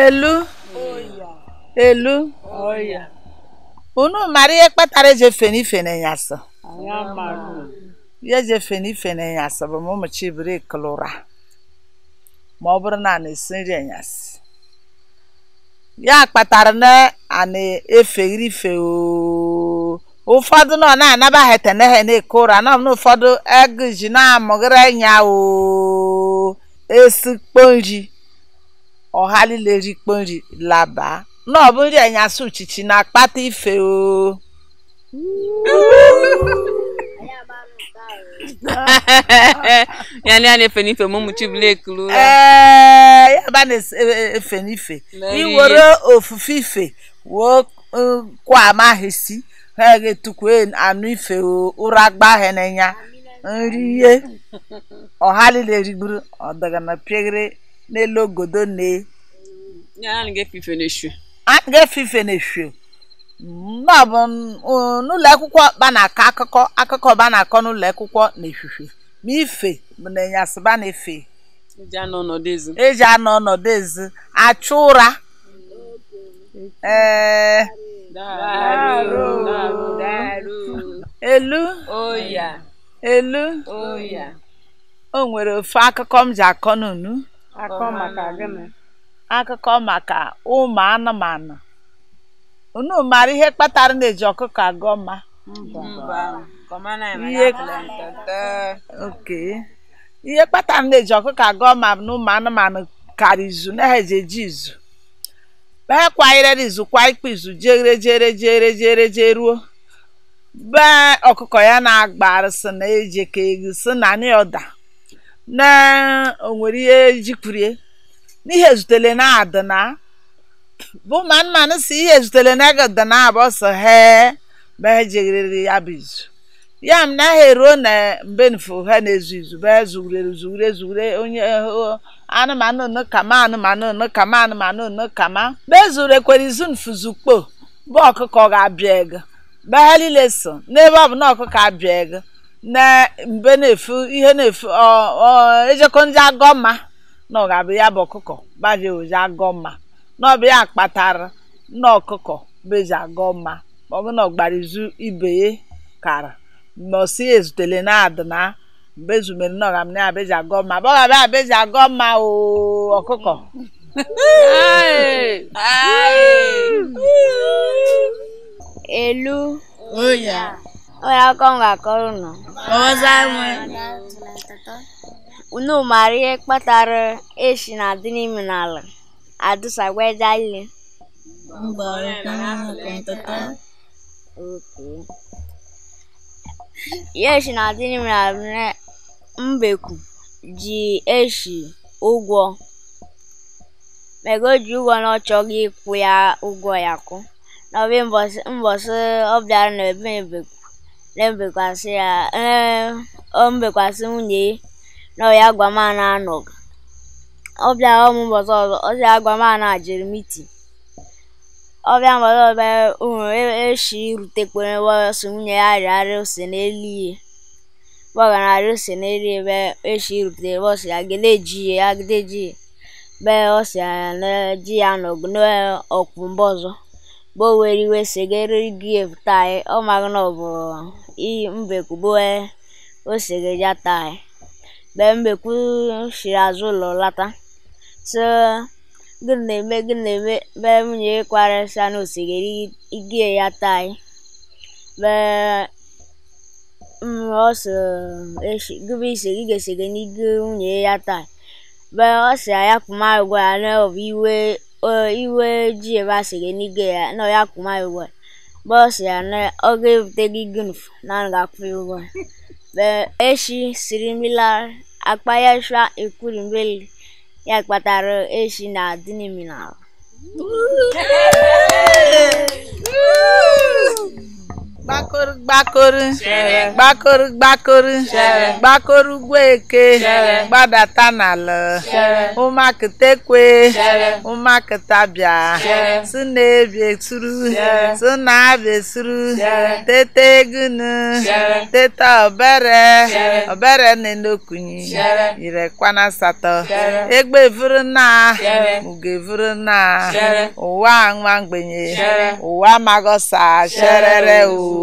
Elu. Elu. Unu mara ihe kpatara eji efe n'ife n'ịnyasị? Ihe eji efe n'ife n'ịnyasị bụ ma ụmụ Chibiri kụrụ ụra ma ọ bụrụ na a na-esi nri ịnyasị. Ya kpatara na a na-efegiri ife ooo. Ụfọdụ nọ na-anaba ha etenehe na-eke ụra nọ na ụfọdụ ego ji na-amụgịrị anya ooo esikpo nri ọha niile rikpo nri laba na ọ bụ nri anyasị uchichi na-akpata ife ooo. Ya na na-efe n'ife ma ụmụ Chibiri ekuru ụra. Ee, ya ba na-efe n'ife iwere ofufe ife woo kwa amaghịsi ha ga-etukwu anụ ife ụra gba ha n'anya nri ihe ọha niile rigburu ọdagana piegere n'elu ogodo ne Ya na ga-efe ife n'eshu. A ga-efe ife n'eshu ma ọ bụ n'ụlọ akwụkwọ ba na-akọ akụkọ akụkọ ba na-akọ n'ụlọ akwụkwọ n'ehihie ma ife bụ na ịnyasị ba na-efe. Eji anọ ọnọdụ ezi. Eji anọ ọnọdụ ezi achụ ụra. Ee. Elu. Elu. O nwere ofe akụkọ m ji akọ n'unu. Akọ maka gịnị? Akụkọ maka ụmụ anụmanụ. Unu mara ihe kpatara na-eji ọkụkọ agọ mma? Ihe kpatara na-eji ọkụkọ agọ mma bụ na ụmụ anụmanụ kara izu na ha eji eji izu. Ha kwanyere izu kwa ikpe izu jere jere jere jere jee ruo be ọkụkọ ya na-agba arụsị na eje ka ego si na anyị ọda na o nwere ihe jikwurie n'ihe ezutele na adịna bụ ụmụ anụmanụ si ihe ezutele na ego dị na abụ ọsọ he be ha jegerere ya bụ izu ya m na ha eruo na mbenfu ha na-ezu izu be ha zugurere zugure zugure onye anụmanụ nụ kama anụmanụ nụ kama anụmanụ nụ kama be zuru ekwere izu nfuzukpo bụ ọkụkọ ga-abịa ego be ha niile so n'ebe ọ bụ na ọkụkọ abịa ego na mbe na-efu ihe na-efu ejekọ ndị agọ mma na ọ ga-abụ ya bụ ọkụkọ baje oji agọ mma na ọ bụ ya kpatara na ọkụkọ bụ eji agọ mma ma ọ bụ na ọ gbara izu ibe ya kara ma ọ si ezutele na adịna mgbe ezumere na ọgam na abeji agọ mma bụ ọ ga-abịa abeji agọ mma oo ọkụkọ. Elu. Onye akụkọ m ga-akọrọ unu. Unu mara ihe kpatara esi na adị n'ime n'ala adụsagbaja ile? Ihe esi na adị n'ime n'ala mbekwu ji eshi ụgwọ mega o ji ụgwọ na ọ chọghị ịkwụ ya ụgwọ ya kwụ na ọbịa mbọsị ọ bịara na ebe mbekwu na mbekwasị ya ọ mbekwasị nwunye na ọ ya gwa m na anọghị ọ bịara ọmụ mbọsị ọzọ ọ sị ya gwa m na jere miti ọ bịa mbọsị ọbịa ụmụ eshi rutekwere sị nwunye ya rịarịa ose n'elu ihe bọga na arịa ose n'elu ebe eshi rutere bọsị ya gele ji ya gide ji be ọ sị ya na ji ya nọgụ n'ọkwụ mba ọzọ bụ o were iwe segere igi taa anyị ọ maghị na ọ bụ mbekwu bụ o segere ya taa anyị be mbekwu shiri azụ ụlọ lata so gịnị na-eme gịnị na-eme be nwunye kwarịsịa na osegere igi ya taa anyị be ọ sị eshi gịbụ ise gị ga-esege n'igi nwunye ya taa be ọ sị ya kwụma ụgwọ ya na ọ bụ iwe iwe ji ebe asịrị n'ige ya na ya kwụma ụgwọ be ọ sị ya na ọ ga-ebute gị gịnụ na ọ ga-akwụ ya ụgwọ be eshi siri mmiri akpa ya shwa ekwuri mbeli ya kpatara eshi na adị n'imi n'ala. Gbakọrọ gbakọrọ gbakọrọ gbakọrọ gbakọrọ ugwu eke gbadata n'ala ụmakịtekwe ụmakịta bịa si na-ebi eturu si na-abịa eturu tete egunu tete obere obere na-enokunyi irekwana asatọ egbe vuru na uge vuru na ụwa nwa mgbenye ụwa magọsa sherere o.